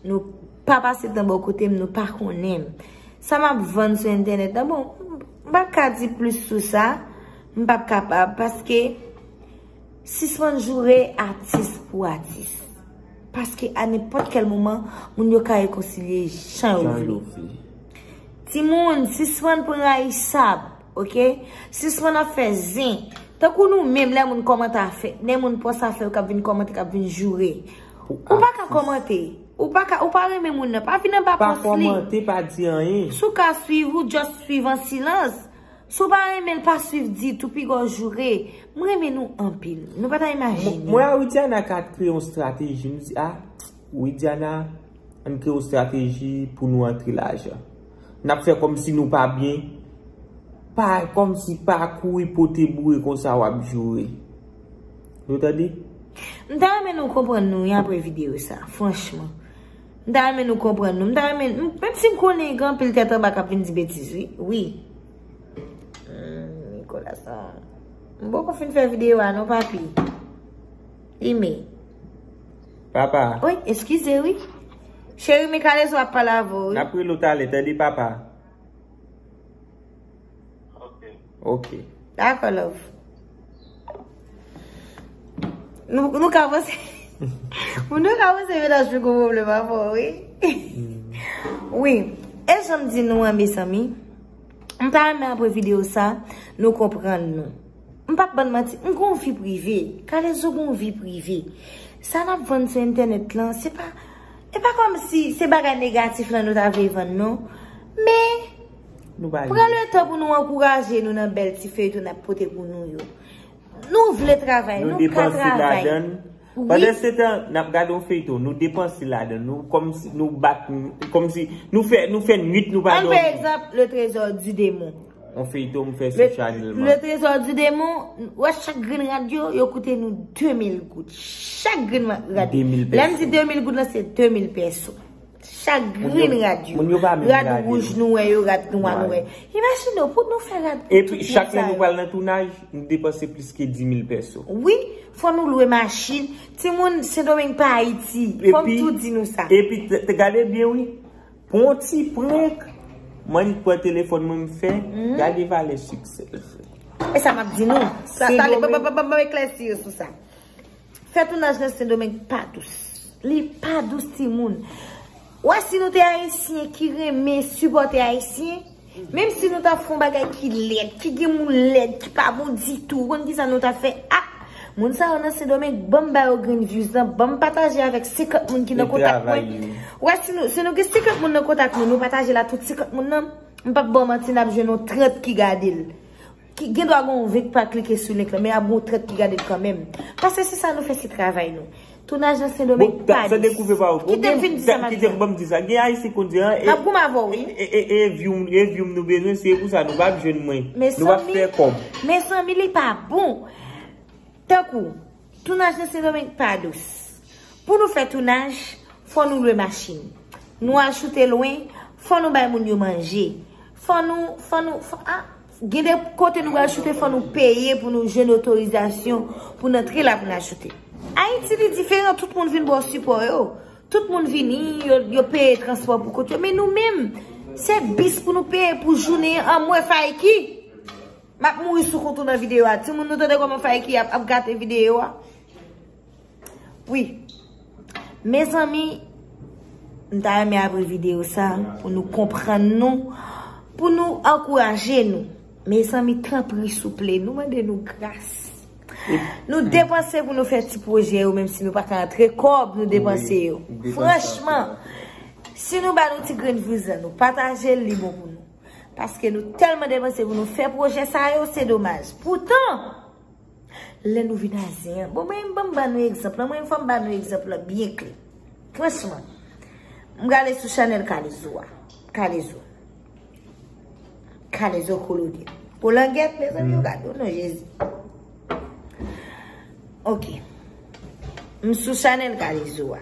nou pa pase tan bò kote m, nou pa konnen m. Sa m ap vann sou entènèt la, bon, m pa ka di plis sou sa. M p ap kapab, paske sispann joure atis pou atis. Paske a nenpòt kèl moman, moun yo ka rekonsilye jan yo vle. Timoun, sispann pran rayisab, oke? Sispann ap fè zen. Tankou nou menm, lè moun kòmante afè, lè moun pòs afè yo k ap vin kòmante, k ap vin joure. Ou pa ka kòmante. Ou pa ka, ou pa renmen moun nan, pa vin anba pòs li. Pa kòmante, pa di anyen. Si w ka swiv, ou just swiv an silans. Si w pa renmen l, pa swiv ditou, piga w joure. M renmen nou anpil. Nou pa ta imajine. Mwen a Widiana ka kreye yon estrateji. M di, a, Widiana, ann kreye yon estrateji pou nou antre lajan. N ap fè kòmsi nou pa byen. Pa, kòmsi pa kouri pote boure konsa w ap joure. Nou tande? M ta renmen nou konprann nou wi apre videyo sa, franchman. M ta renmen nou konprann nou. M ta renmen, m, menm si m konnen gen anpil tèt anba k ap vin di betiz, wi. Wi. Hmm, Nicolas, non. M poko fin fè videyo a, non, papi. Ime. Papa. Wi, eskize, wi. Cheri, men Kalezo ap pale avè w, wi. N ap rele w talè, tande, papa. Ok. Dakò, love. Nou, nou ka panse, nou ka panse mennaj mwen gon pwoblèm avè w, wi. Wi. E jan m di nou an, mezanmi, m ta renmen apre videyo sa, nou konprann nou. M p ap bann manti, m gon vi prive. Kalezo gon vi prive. Sa n ap vann sou entènèt lan, se pa, e pa kòmsi se bagay negatif lan nou ta vle vann, non. Men, pran letan pou nou ankouraje nou nan bèl ti feyton n ap pote pou nou yo. Nou vle travay, nou ka travay. Wi. Pandan se tan, n ap gade yon feyton, nou depanse ladan, nou kòmsi, nou bat, kòmsi, nou fè, nou fè nwit, nou pa dòmi. Ann pran egzanp, Le Trésor du Démon. On feyton m fè sou chanèl mwen. Le Trésor du Démon, wè chak grenn rad yo, yo koute nou de mil goud. Chak grenn rad. De mil pèso. Lè m di de mil goud lan, se de mil pèso. Chak grenn rad yo. Moun yo pa menm rad wouj nou wè yo, rad nwa nou wè. Imajine w, pou nou fè rad pou tout moun sa yo. Epi, chak lè nou pral nan tounaj, nou depanse plis ke di mil pèso. Wi, fò nou lwe machin. Timoun, Sendomeng pa Ayiti. Fò m tou di nou sa. Epi, te, te gade byen, wi. Pou yon ti prank, m annik pran telefòn mwen, m fè, gade valè siksè l fè. E sa m ap di nou. Sa, tande, ban, ban, ban, ban m eklèsi yo sou sa. Fè tounaj nan Sendomeng pa dous. Li pa dous, timoun. Wè, si nou te Ayisyen ki renmen sipòte Ayisyen, menm si nou ta fè yon bagay ki lèd, ki gen moun lèd, ki pa bon ditou, ou konn kisa nou ta fè? Ah! Moun sa yo nan Sendomeng, ban m ba yo grenn views lan, ban m pataje avèk senkant moun ki nan kontak mwen. Wè, si nou, si nou gen senkant moun nan kontak nou, nou pataje l a tout senkant moun nan, m p ap ba w manti, n ap jwenn yon trant ki gade l. Ki gen dwa gen yon ven k pa klike sou link lan, men ap gen yon trant ki gade l kanmenm. Paske se sa nou fè, se travay nou. Tounaj nan Sendomeng pa dous. Kite m fin di sa m ap di. Kite m ban m di sa. Gen Ayisyen konn di an, e, m ap goumen avè w, wi. E, e, e, e view, e view m nou bezwen, se pou sa nou p ap jwenn mwen. Nou p ap fè kòb. Mezanmi, li pa bon. Tankou, tounaj nan Sendomeng pa dous. Pou nou fè tounaj, fò nou lwe machin. Nou al choute lwen, fò nou bay moun yo manje. Fò nou, fò nou, fò, ah, gen de kote nou pral choute, fò nou peye pou nou jwenn otorizasyon pou n antre la pou n al choute. Ayiti, li diferan, tout moun vin ba w sipò yo. Tout moun vini, yo, yo peye transpò pou kont yo. Men nou menm, se bis pou nou peye pou jounen an, m wè Faiki. M ap mouri sou kont ou nan videyo a. Timoun, nou tande kòman Faiki ap, ap gate videyo a? Wi. Mezanmi, m ta renmen apre videyo sa, pou nou konprann nou, pou nou ankouraje nou. Mezanmi, tanpri, souple, nou mande nou gras. Nou depanse pou nou fè ti pwojè yo, menm si nou pa ka antre kòb, nou depanse yo. Franchman, si nou ba nou ti grenn vizyon, nou pataje l, li bon pou nou. Paske nou tèlman depanse pou nou fè pwojè sa yo, se domaj. Poutan, lè nou vin a zen an, bon, mwen, ban m ba nou egzanp lan. Mwen, fò m ba nou egzanp lan byen klè. Franchman, m gade sou chanèl Kalezo a. Kalezo. Kalezo Kolonye. Kolangèt, mezanmi, yo gade w non, Jezi. Ok. M sou chanèl Kalezo a.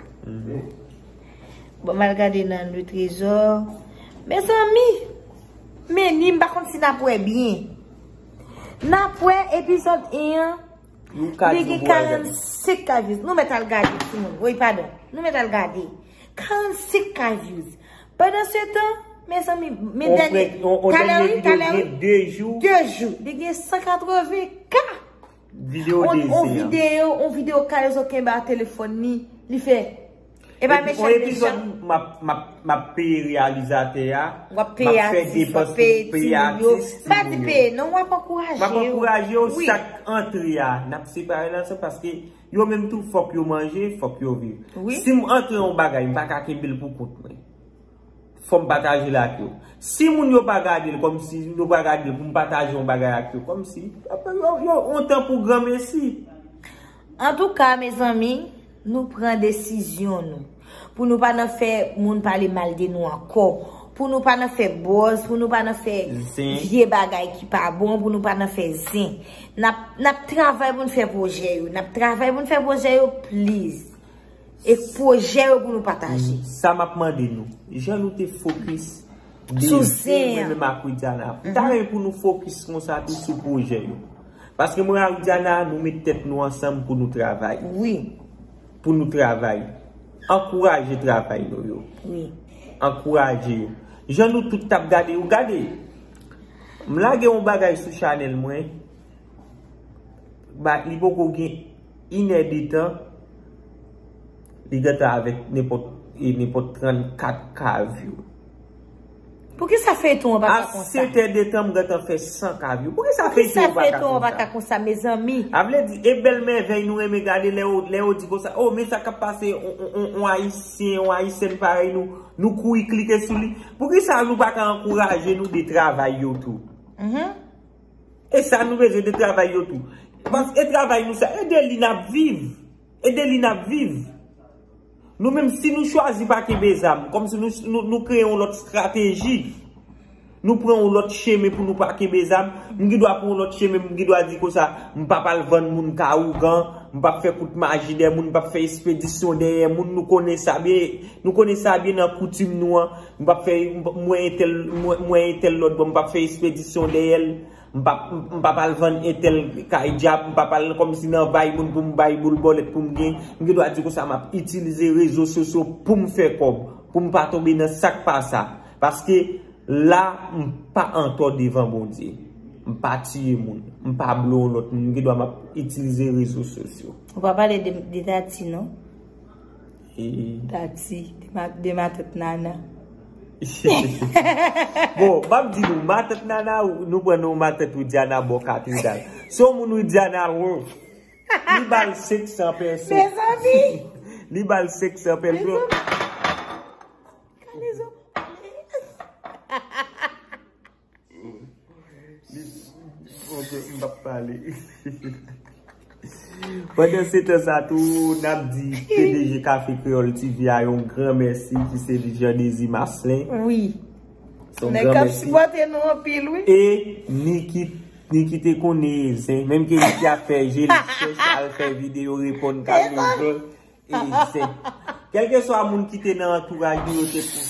Bon, m al gade nan Le Trésor. Mezanmi, men ni m pa konn si n ap wè byen. N ap wè epizòd en an. Li gen karannsenk K views. Nou mèt al gade, timoun. Wi, padon. Nou mèt al gade. Karannsenk K views. Pandan se tan, mezanmi, men dènye, talè wi, talè wi. De jou. De jou. Li gen san katreven K. Videyo de zen an. On videyo, on videyo Kalezo kenbe a telefòn li, li fè. E pa mechan, mechan. M ap, m ap, m ap peye reyalizatè a. W ap peye atis, w ap peye timoun yo. M pa di peye, non, w ap ankouraje yo. M ap ankouraje yo, wi. Chak antre a, n ap separe l ansanm paske yo menm tou, fòk yo manje, fòk yo viv. Wi. Si m antre yon bagay, m pa ka kenbe l pou kont mwen. Fò m pataje l ak yo. Si moun yo pa gade l, kòmsi yo pa gade l pou m pataje yon bagay ak yo, kòmsi, yo, yo, yon tan pou granmesi. Antouka, mezanmi, nou pran desizyon nou. Pou nou pa nan fè moun pale mal de nou ankò. Pou nou pa nan fè buzz, pou nou pa nan fè vye bagay ki pa bon, pou nou pa nan fè zen. N ap, n ap travay pou n fè pwojè yo. N ap travay pou n fè pwojè yo, please. E pwojè yo pou nou pataje. Sa m ap mande nou, jan nou te fokis de zen, mwen menm ak Widiana, m ta renmen pou nou fokis konsa tou sou pwojè yo. Paske mwen ak Widiana, nou met tèt nou ansanm pou nou travay. Wi. Pou nou travay. Ankouraje travay nou yo. Wi. Ankouraje yo. Jan nou tout t ap gade yo, gade. M lage yon bagay sou chanèl mwen. Ba, li poko gen inè de tan, li gentan avèk nenpòt, e, nenpòt trannkat K view. Poukisa feyton an pa ka konsa? A sèt è de tan, m gentan fè san K view. Poukisa feyton an pa ka konsa, mezanmi? A vle di, e bèl mèvèy nou renmen gade lè yo, lè yo di konsa, "Oh, men sa k ap pase, on, on, on, on Ayisyen, on Ayisyèn parèy nou, nou kouri klike sou li." Poukisa nou pa ka ankouraje nou de travay yo tou? E sa nou bezwen de travay yo tou. Paske e travay nou sa, e de li n ap viv. E de li n ap viv. Nou menm, si nou chwazi pa kenbe zam, kòmsi nou, nou, nou kreye yon lòt estrateji. Nou pran yon lòt chemen pou nou pa kenbe zam. M gen dwa pran yon lòt chemen, m gen dwa di konsa, m p ap al vann moun ka ougan, m p ap fè kout maji dèyè moun, m p ap fè espedisyon dèyè moun. Nou konnen sa byen, nou konnen sa byen nan koutim nou an. M p ap fè, m p- m wè entèl, m wè, m wè entèl lòt bò, m p ap fè espedisyon dèyè l. M p ap, m p ap al vann entèl kay dyab, m p ap al kòmsi nan bay moun pou m bay boul bòlèt pou m gen. M gen dwa di konsa, m ap itilize rezo sosyo pou m fè kòb, pou m pa tonbe nan sa k pa sa. Paske la, m pa antò devan Bondye. M pa tiye moun. M pa blo yon lòt moun. M gen dwa m ap itilize rezo sosyo. Ou pa pale de, de Tati, non? E Tati, de ma, de matant Nana. Bon, m ap di nou, matant Nana, nou pran non matant Widiana bò katedral. Se yon moun Widiana love. Li ba l senk san pèso. Mezanmi! Li ba l senk san pèso. Mezanmi! Kalezo. Li, ok, m p ap pale. Pandan se tan sa tou, n ap di P D G Kafe Kreyòl T V a yon gran mèsi, ki se li Jean Désir Marcelin. Wi. Se yon gran mèsi. Nèg k ap sipòte nou anpil, wi. E Niki, Niki te konnen e zen, menm ke Niki ap fè je l chèch, al fè videyo reponn Kalezo. E zen. Kèlkeswa moun ki te nan antouraj nou, yo te pou.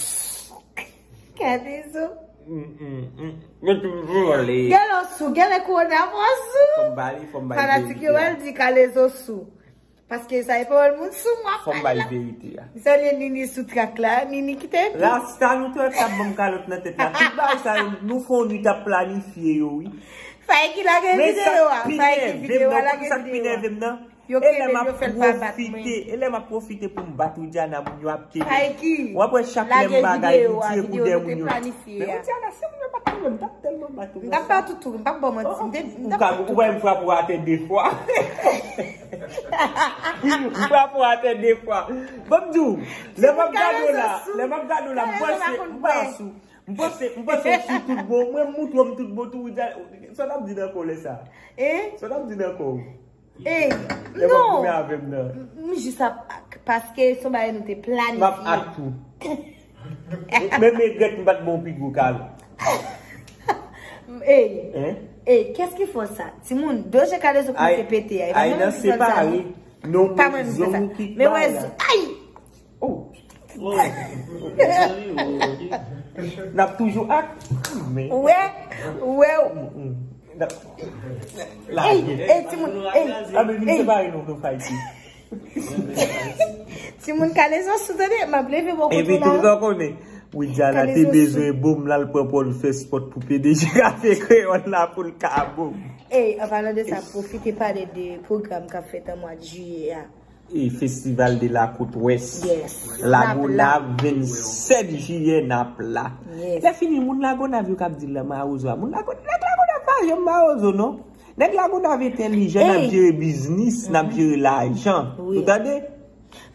Kalezo. Mm, mm, mm. Yo te vole. Gèlè sou, gèlè kowona mwen sou. Fò m ba li, fò m ba li verite a. Fanatik yo al di Kalezo sou. Paske sa e pawòl moun sou mwen ap pale la. Fò m ba li verite a. M salye Nini sou trak la. Nini kite epi. Rasta nou trè t ap ban m kalòt nan tèt la. Tout bagay sa yo, nou fè yon nwit ap planifye yo, wi. Faye ki lage videyo a. Faye ki videyo a, lage videyo a. Yo kenbe l, yo fè l pa bat mwen. E lè m ap pwofite pou m bat Widiana, moun yo ap kenbe. Faye ki lage videyo a, videyo nou te planifye a. Men Widiana, si moun yo pa t kenbe m, m t ap tèlman bat ou. M t ap bat ou tou, m p ap ba w manti. M te, m t ap bat ou tou. Ou wè m frape w atè de fwa. M frape w atè de fwa. Ban m di w, lè m ap gade w la, lè m ap gade w la, m panse, m panse, m panse, m panse w sou tout bon. Mwen m montre w m tout bon tou, Widiana. Sa w t ap di nan kò w lè sa? Sa w t ap di nan kò w? Ey, non. Lè w ap goumen avè m nan. M jis ap ak, paske se yon bagay nou te planifye. M ap ak tou. Men, men regrèt m pa t ba w pi gwo kalòt. Ey, ey, qu'est-ce qui fait ça? Timoun, Doje Kalezo kòmanse pete a. E pa mwen menm ki fè l sa, non. Pa mwen menm ki fè l sa. Men wè, ay! Oh. N ap toujou ak. Ou wè, ou wè. Ey, ey, timoun, ey, ey. Timoun Kalezo sou tande, m ap leve bò kote w la. Epi tout sa konnen, Widiana te bezwen bon m la, l pran pòl fè spòt pou P D G Kafe Kreyòl la pou l ka bon. Ey, an palan de sa, pwofite pale de pwogram k ap fèt an mwa jiyè a. E Festival de la Côte Ouest. Yes. Lagonav, vennsèt jiyè, n ap la. Yes. Lè fini, moun Lagonav yo k ap di l la mawozo a. Moun Lagonav, nèg Lagonav pa janm mawozo, non. Nèg Lagonav entèlijan, n ap jere biznis, n ap jere lajan. Wi. Ou tande?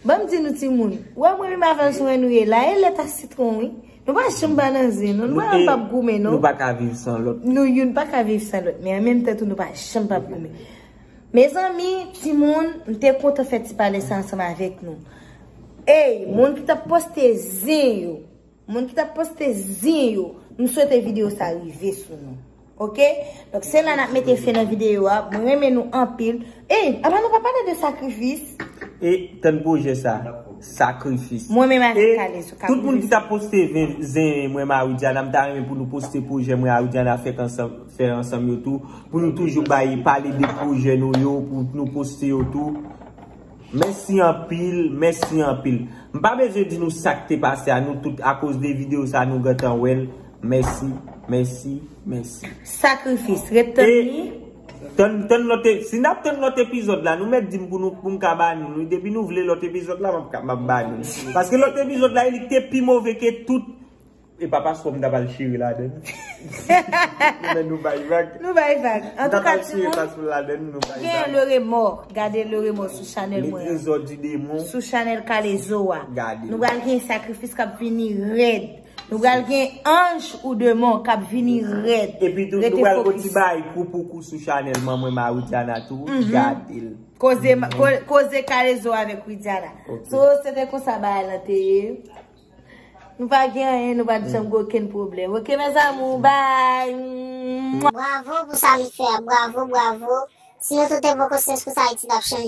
Ban m di nou timoun, ou wè mwen menm avè l sou en nou ye la, e lèt a sitwon, wi. Nou pa janm pa nan zen, non. Nou pa janm p ap goumen, non. Nou pa ka viv san lòt. Nou youn pa ka viv san lòt, men an menm tan tou, nou pa janm p ap goumen. Mezanmi, timoun, m te kontan fè ti pale sa ansanm avèk nou. Ey, moun ki t ap poste zen yo, moun ki t ap poste zen yo, m swete videyo sa rive sou nou. Oke? Donk, se la n ap mete fen nan videyo a. Mwen renmen nou anpil. Ey, apa nou pa pale de sakrifis? E tann pwojè sa, sakrifis. Mwen menm avèk Kalezo k ap rive sou nou. E tout moun ki t ap poste zen, zen mwen, Marie Diana, m ta renmen pou nou poste pwojè mwen, Marie Diana, fèk ansanm. Fè ansanm yo tou, pou nou toujou bay, pale de pwojè nou yo, pou nou poste yo tou. Mèsi anpil, mèsi anpil. M pa bezwen di nou sa k te pase a, nou tout, akoz de videyo sa, nou gentan wè l. Mèsi, mèsi, mèsi. Sakrifis, ret tann li. E tann, tann lòt e-, si n ap tann lòt epizòd la, nou mèt di m pou nou, pou m ka ba nou li. Depi nou vle lòt epizòd la, m ap ka, m ap ba nou li. Paske lòt epizòd la, li te pi move ke tout. E pa paspò m t ap al chire ladann. Men nou bay vag. Nou bay vag. Antouka, timoun, gen Le Remords. Gade Le Remords sou chanèl mwen an. Les Trésors du Démon. Sou chanèl Kalezo a. Gade. Nou pral gen sakrifis k ap vini rèd. Nou pral gen anj ou demon k ap vini rèd. Epi tou, nou pral gon ti bay kou pou kou sou chanèl manman Marie Diana tou. Gade l. Koze, ko-, koze Kalezo avèk Widiana. Ok. So, se te konsa bagay lan te ye. Nou pa gen anyen, nou pa t janm gen okenn pwoblèm. Oke, mes amours, bye. Bravo pou sa li fè a, bravo, bravo. Si nou tout te pran konsyans konsa, Ayiti t ap chanje.